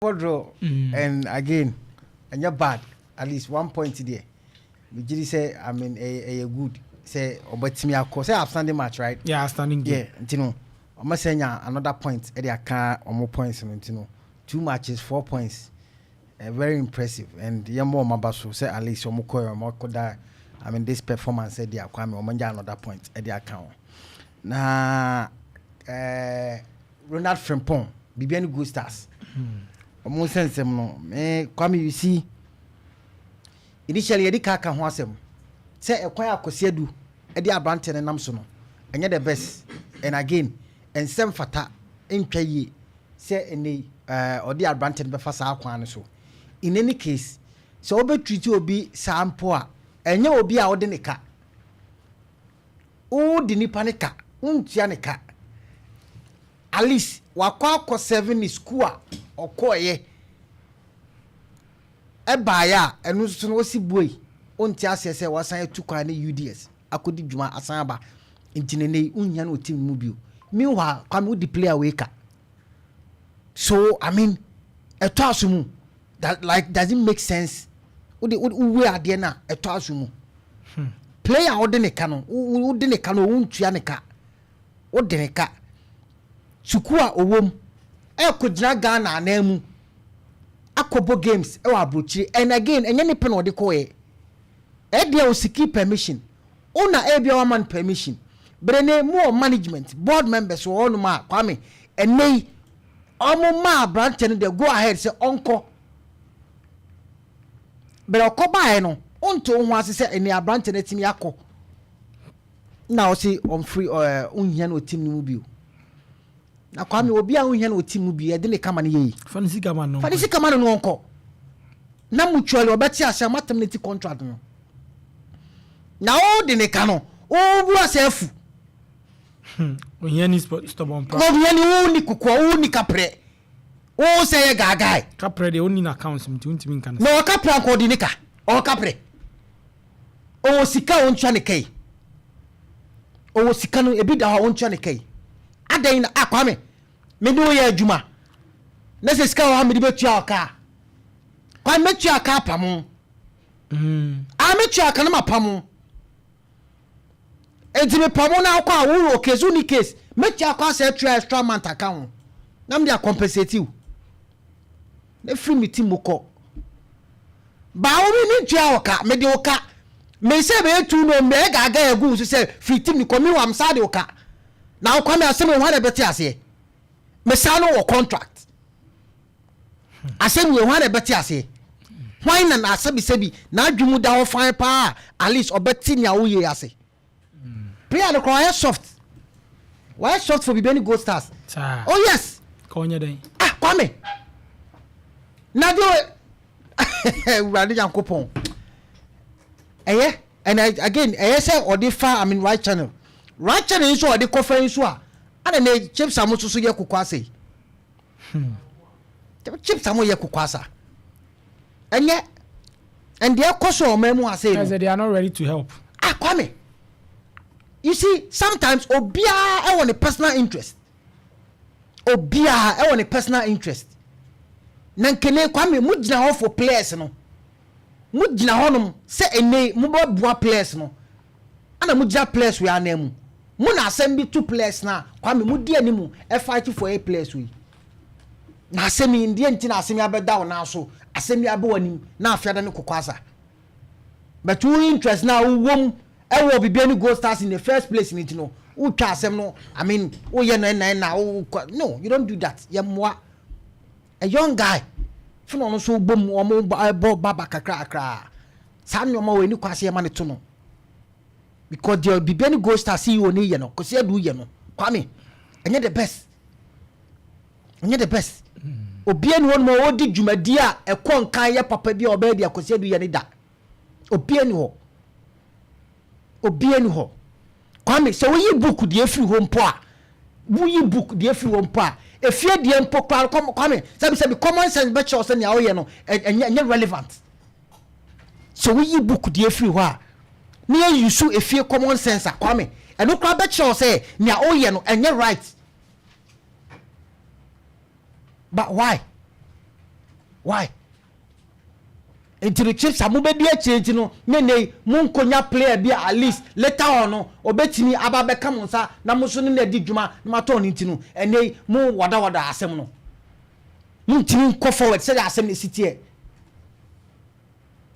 Draw and again ɛnyɛ bad, at least one point deɛ, megye di sɛ, I mean, ɛyɛ good sɛ ɔbɛtumi akɔ sɛ outstanding match, right? Yeah, outstanding game. Yeah, nti no ɔmo sɛ nya another point ɛde aka ɔmo points no, nti no two matches, 4 points, very impressive, and yɛn mo ɔmo aba so sɛ at least ɔmo kɔ yɛ ɔmo akɔ da. I mean, this performance ɛde akɔ ami ɔmo nya another point ɛde aka ho. Na Ronald Frimpong, Bibiani Gold Stars, ɔmo nsɛnsɛm no, me Kwame, you see, initially yɛde ka ho asɛm sɛ ɛkwan akɔsi adu ɛde aberanteɛ no nam so no ɛnyɛ the best, and again nsɛm fata ntwa yie sɛ ɛnɛ ɔde aberanteɛ no bɛfa saa kwan no so. In any case, sɛ wobɛtreat obi saa mpo a, ɛnyɛ obi a wode ne ka, wode nipa ne ka, wontua ne ka. At least wakɔ akɔ serve ne school a ɔkɔɔyɛ ɛbaeɛ a, ɛno nso no wɔsi bue wonte aseɛ sɛ wasan atu kwan ne UDS akɔdi dwuma asan aba, nti nene wonya no team mu bio. Meanwhile, Kwame, wodi player wei ka so, I mean, ɛtɔ aso mu that, like, does it make sense? Wode wowe adeɛ no a ɛtɔ aso mu, player a wode ne ka no, wode ne ka no, wontua ne ka, wode ne ka sukuu a ɔwɔ mu, ɛkɔ gyina Ghana anan mu akɔbɔ games ɛwɔ aburokyire. And again, ɛnyɛ nipa na ɔde kɔɛ, ɛdeɛ o seek permission una ebia wama no permission bere ne mu wɔ management board members wɔ hɔnom a, Kwame, ɛnɛ yi ɔmo ma aberanteɛ no de go ahead sɛ ɔnkɔ bere ɔkɔ baeɛ no, ɔnto ho ase sɛ ɛnɛ aberanteɛ no atumi akɔ na ɔsi ɔmfiri ɔnhia no ɔtim no mu bio. Na Kwame, obi a wohia no ɔtim mu bio, yɛde ne kama no yɛyi. Fa ne sika ma no. Fa ne sika ma no no ɔnkɔ na mutually ɔbɛte ase a matam ne ti contract no na wode ne ka no, wobu ase afu. Ohia ni stubborn pra. Ohia ni, wo ni kokoa, wo ni kaprɛ, wo sɛ yɛ gaagae. Kaprɛ deɛ, wonni n'accounts nti wontumi nka no. Na ɔkaprɛ anka ɔde ne ka, ɔkaprɛ ɔwɔ sika a ɔntua ne ka yi, ɔwɔ sika no ebi da hɔ a ɔntua ne ka yi. Adan na akwame mede wo yɛ adwuma na sɛ sika wɔ ha mede bɛtua ɔka, Kwame, mɛtua aka apamo a mɛtua aka no mapamo, nti mepamo no akɔ a wowɔ case, woni case, mɛtua akɔ asɛ atua extra month aka ho na mede acompensate wo na firi me ti mu kɔ baawo mi ne ntua ɔka, mede wo ka me sɛ bɛyɛ tu no mɛ gaaga agu so sɛ firi tim ne kɔ mi wam saa de wo ka na wokɔ me asɛm wɔ hɔ na bɛte aseɛ. Mesaa no wɔ contract asɛm yɛ hɔ na bɛte aseɛ. Hwan na asɛbisɛbi n'adwi mu da hɔ fan paa, at least ɔbɛte nea woyɛ ase. Player no koraa ɔyɛ soft, wɔyɛ soft for Bibiani Gold Stars. Saa. Oh yes. Ka ɔnyɛ dɛn? Ah, Kwame, na de Awurade Nyankopɔn ɛyɛ. And again, ɛyɛ sɛ ɔde fa, I mean, right channel, right channel nso ɔde kɔfa yi nso a, ana ne chips a mo nso so yɛ koko ase yi, chips a mo yɛ koko asa ɛnyɛ ɛndeɛ ɛkɔ so ɔman mu ase yi no. They are not ready to help. Ah, Kwame, you see, sometimes obiara ɛwɔ ne personal interest, obiara ɛwɔ ne personal interest. Na nkene Kwame, mo gyina hɔ for players no, mo gyina hɔnom sɛ ene mo bɛ boa players no, ana mo gyina players wei anan mu, mo na asɛm bi to players na Kwame mo di anim ɛfight for a players wei. Na asɛm yi ndeɛ nti na asɛm yi abɛda wo nan so, asɛm yi abɛ wɔ anim na afiada ne kɔkɔ asa, but wo interest na wowɔ mu ɛwɔ Bibiani Gold Stars in the first place ne ti no, wotwa asɛm no, I mean, woyɛ no ɛna ɛna wo. No, you don't do that. Yɛ mmoa a young guy fúnra ɔno nso bɔ mu, ɔmo bɔ baba kakra kakra saa nneɛma wɔ ani kɔ ase yɛ ma ne to no, because deɛ Bibiani Gold Stars CEO ne yɛ no, Kwasi Adu yɛ no, Kwame, ɛnyɛ the best, ɛnyɛ the best. Obiara ni hɔ nom a ɔdi dwumadi a ɛkɔ nkan yɛ papa bi a ɔbɛyɛ deɛ Kwasi Adu yɛ ne da. Obiara ni hɔ, obiara ni hɔ. Kwame, sɛ woyi book deɛ efiri hɔ mpo a, woyi book deɛ efiri hɔ mpo a, efie deɛ mpo kora, Kwame, sɛbi sɛbi, common sense bɛkyerɛw sɛ nea woyɛ no ɛnyɛ relevant. Sɛ woyi book deɛ efiri hɔ a, ne yɛ yusu efie common sense a, Kwame, ɛno kora bɛkyerɛw sɛ nea woyɛ no ɛnyɛ right. But why? Why? Nti no chips a mobɛdi akyire nti no, ne ne mo nkonya player bi a at least later on no obɛtumi aba bɛka mo nsa na mo nso ne no adi dwuma na matɔn no. Nti no ɛnɛ yi mo wadawada asɛm no, montumi nkɔ forward sɛdeɛ asɛm no si teɛ.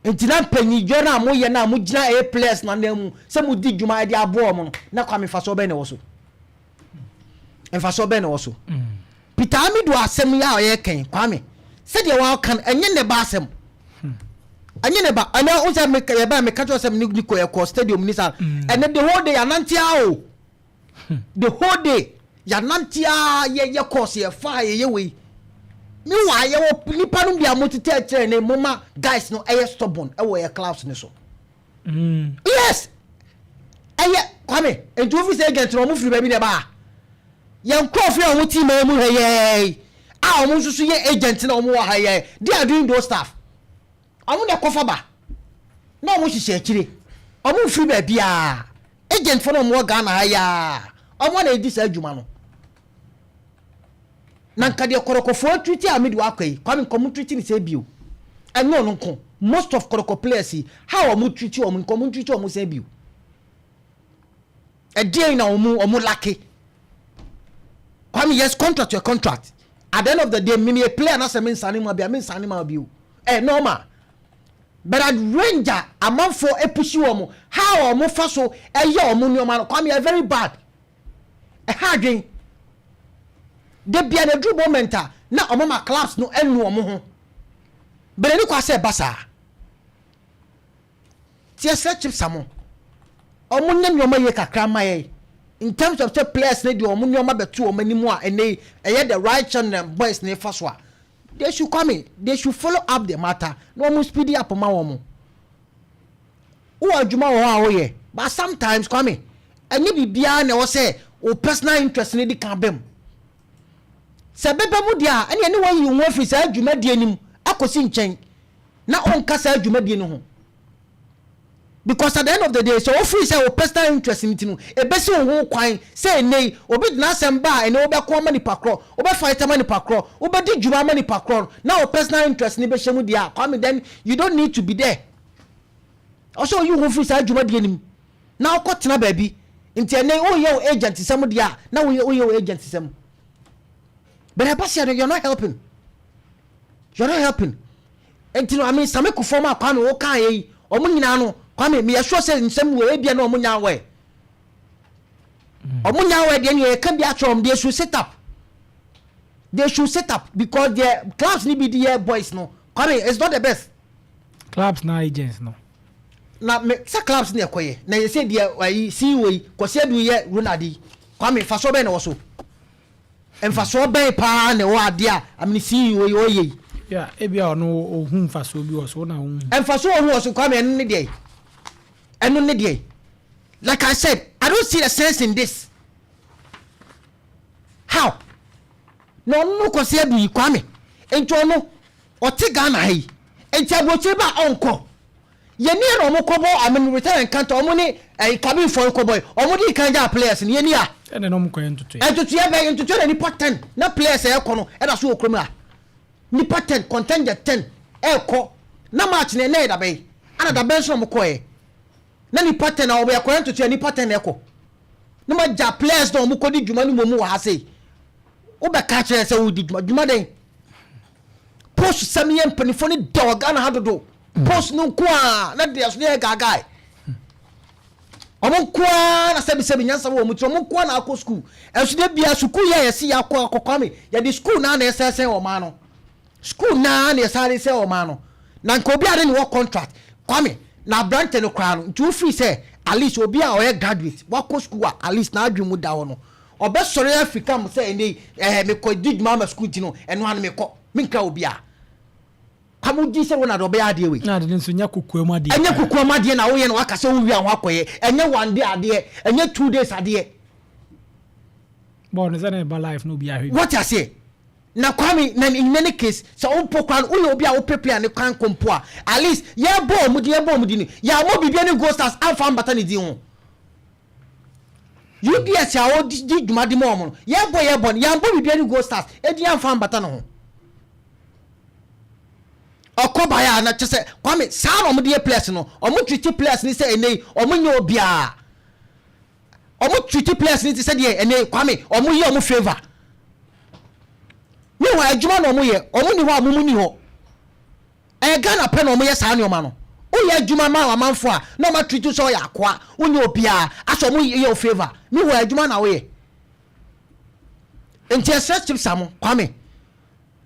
Nti na mpanyindwa no a moyɛ no a mogyina ɛyɛ players no anan mu sɛ modi dwuma de aboa ɔmo no, na Kwame, mfasoɔ bɛn na ɛwɔ so? Mfasoɔ bɛn na ɛwɔ so? Peter Amidu asɛm yi a ɔyɛ kɛn, Kwame, sɛdeɛ wɔaka no, ɛnyɛ ne ba asɛm, ɛnyɛ ne ba. Ɛnɛ o sɛ meka yɛba meka kyerɛ sɛ ne kɔ yɛkɔ stadium ni sa. Ɛnɛ the whole day yɛanante a o, the whole day yɛanante a, yɛyɛ course, yɛfa yɛyɛ wei. Meanwhile yɛwɔ nipa no bi a mo tete akyerɛ ne mo ma guys no ɛyɛ stubborn ɛwɔ yɛ clubs ne so. Yes, ɛyɛ Kwame, nti wofi sɛ agent na ɔmo firi baabi na ɛba a, yɛn nkurɔfoɔ a ɔmo ti maa mu ha yɛɛ a, ɔmo nso so yɛ agent na ɔmo wɔ ha yɛɛ, they are doing those stuff. Ɔmo na ɛkɔfa ba na ɔmo hyehyɛ akyire, ɔmo nfiri baabi a agent fo na ɔmo wɔ Ghana ha yaa, ɔmo na edi saa adwuma no. Na nka deɛ Kɔtɔkɔfoɔ treat a mede wakɔ yi, Kwame, nkɔmɔ treat ne sɛ bio, ɛnyɛ ɔno nko. Most of Kɔtɔkɔ players yi, how ɔmo treat ɔmo, nkɔmɔ treat ɔmo sɛ bio, ɛdeɛn na ɔmo lack? Kwame, yes, contract yɛ contract. At the end of the day, mimi yɛ player na sɛ mi nsane mu abi a, mi nsane mu abi o, ɛ normal. But at range a amanfoɔ epush wɔn, how ɔmo fa so ɛyɛ ɔmo nneɛma no, Kwame, yɛ very bad. Ɛha adwen de bia na duru moment a na ɔmo ma clubs no ɛnu ɔmo ho bɛrɛ ni kɔ asɛ ɛba saa. Tiɛ sɛ chips amo ɔmo nye nneɛma yie kakra ma yɛ in terms of sɛ players ne deɛ ɔmo nneɛma bɛto ɔmo anim a, ɛnɛ yi ɛyɛ the right channel boys ne fa so a, they should come in, they should follow up the matter na ɔmo speedy up ma wɔn. Wowɔ adwuma wɔ hɔ a woyɛ, but sometimes, Kwame, ɛnyɛ biribiara na ɛwɔ sɛ o personal interest ne di kan bɛm sɛ bɛbɛ mu deɛ a, ɛne ɛne wɔyi wɔn afiri saa dwumadie no mu akɔsi nkyɛn na ɔnka saa dwumadie no ho, because at the end of the day, sɛ wofiri sɛ wo personal interest no ti no ebesi wo ho kwan sɛ ɛnɛ yi obi gyina asɛm ba a, ɛnɛ wobɛko ama nipa korɔ, wobɛfight ama nipa korɔ, wobɛdi dwuma ama nipa korɔ na wo personal interest no bɛhyɛ mu deɛ a, Kwame, then you don't need to be there. Ɔsɛ oyi wo ho firi saa dwumadie no mu na wokɔ tena baabi. Nti ɛnɛ woyɛ wo agent sɛm deɛ a, na woyɛ wo agent sɛm, but ɛba sɛ no, you're not helping, you're not helping. Nti no, I mean, Same Kufuor mu a, Kwame, wo kaa yɛ yi, ɔmo nyinaa no, Kwame, meyɛ sure sɛ nsɛm wɔ ebia na ɔmo nya awɛ, ɔmo nya awɛ deɛ ne yɛka bi akyerɛ ɔmo. They should sit up, they should sit up, because the clubs ni bi di yɛ boys no, Kwame, it's not the best. Clubs na agents no. Na me sɛ clubs ne ɛkɔyɛ na yɛ sɛ deɛ ayi CEO yi Kwasi Adu yɛ Ronald yi, Kwame, mfasoɔ bɛn na ɛwɔ so? Mfasoɔ bɛn paa na ɛwɔ adeɛ a amene CEO yi ɔyɛ yi? Yeah, ebi a ɔno ohun mfasoɔ bi wɔ so na ohun. Mfasoɔ ohun wɔ so, Kwame, ɛno ne deɛ, ɛno ne deɛ. Like I said, I don't see the sense in this. How na ɔno no Kwasi Adu yi, Kwame, nti ɔno ɔte Ghana ha yi, nti aburokyire ba a ɔnkɔ yɛni yɛ na ɔmo kɔbɔ amene return encounter, ɔmo ne ɛyi kabinfoɔ kɔbɔ yi, ɔmo di kan gya players no yɛni a. Ɛna na ɔmo kɔ yɛ ntotoyɛ. Ntotoyɛ bɛyɛ ntotoyɛ na nipa 10 na players a ɛkɔ no ɛda so wɔ kurom a, nipa 10, contingent 10 ɛɛkɔ na match no ɛnɛ yɛ dabɛn ana dabɛn nso na ɔmo kɔɛ na nipa 10 a ɔmo yɛkɔyɛ ntotoyɛ, nipa 10 na ɛkɔ na ma gya players na ɔmo kɔ di dwuma no mu wɔ ha sei. Wobɛka kyerɛ sɛ wodi dwuma, dwuma den? Post sɛm yɛ mpanimfoɔ no da wɔ Ghana ha dodo. Post no nko a na deɛ so ne yɛ gaagae, ɔmo nko a na sɛbisɛbi nyansa wɔ ɔmo ti, ɔmo nko a na akɔ sukuu. Ɛnso de bia sukuu yɛ yɛsi yɛ akɔ akɔ, Kwame, yɛde sukuu naa na ɛsɛsɛn ɔmaa no, sukuu naa na yɛsare sɛ ɔmaa no. Na nka obi a de ne wɔ contract, Kwame, na aberante no koraa no, nti wofiri sɛ at least obi a ɔyɛ graduate wakɔ sukuu a, at least n'adwene mu da hɔ no, ɔbɛsɔre afiri mu sɛ ɛnɛ ɛɛ mekɔ di dwuma ama sukuu ti no, ɛno ano mekɔ menkra obi a. Kwame, di sɛ wɔn na de ɔbɛyɛ adeɛ wei. Na ade no nso nyɛ kokoa mu adeɛ. Ɛnyɛ kokoa mu adeɛ na woyɛ na waka sɛ wowie a ho akɔyɛ. Ɛnyɛ one day adeɛ, ɛnyɛ 2 days adeɛ. Bɔɔl no sɛ na ɛba life na obi ahwɛ bi. Wɔte aseɛ na Kwame, na in any case, sɛ wompo kwan, woyɛ obi a wopɛ player ne kwan ko mpo a, at least yɛbɔ ɔmo din, yɛbɔ ɔmo din no, yɛamɔ biribi ne Gold Stars amfa mbata ne din ho. UDS a ɔdi dwuma de ma ɔmo no, yɛbɔ no, yɛambɔ biribi ne Gold Stars edin amfa mbata ne ho. Ɔkɔ baeɛ a na kyɛ sɛ Kwame saa na ɔmo de yɛ players no. Ɔmo treat players ni sɛ ɛnɛ yi ɔmo nyɛ obiara. Ɔmo treat players ni ti sɛ deɛ ɛnɛ yi, Kwame, ɔmo yɛ ɔmo favour. Meanwhile, adwuma na ɔmo yɛ. Ɔmo ni hɔ a mo mu ni hɔ. Ɛyɛ Ghana pɛ na ɔmo yɛ saa nneɛma no. Woyɛ adwuma ma amanfo a, na ɔmo atreat sɛ ɔyɛ akoa, wonyɛ obiara, asɛ ɔmo yɛ o favour. Meanwhile, adwuma na woyɛ. Nti ɛsɛ Chipsa mo, Kwame,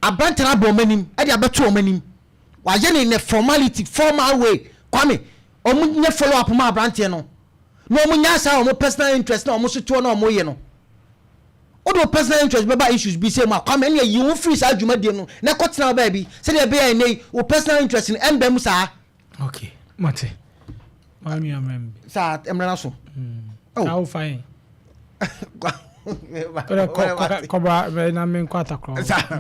aberante no abɔ ɔmo anim, ɛde abɛto ɔmo anim, wayɛ ne ne formality, formal way. Kwame, ɔmo nyɛ follow up ma aberanteɛ no na ɔmo nya saa ɔmo personal interest na ɔmo so toɔ na ɔmo yɛ no. Wode wo personal interest bɛba issues bi sɛ mu a, Kwame, ɛne yi wo firi saa dwumadie no na ɛkɔtena wo baabi sɛdeɛ ɛbɛyɛ ɛnɛ yi wo personal interest no ɛmbɛ mu saa. Okay, mate, maa nua mmerɛ bi. Saa mmerɛ no so. Oh. Saa wo fa yɛn kɔbra na menkɔ atakorɔ. Saa.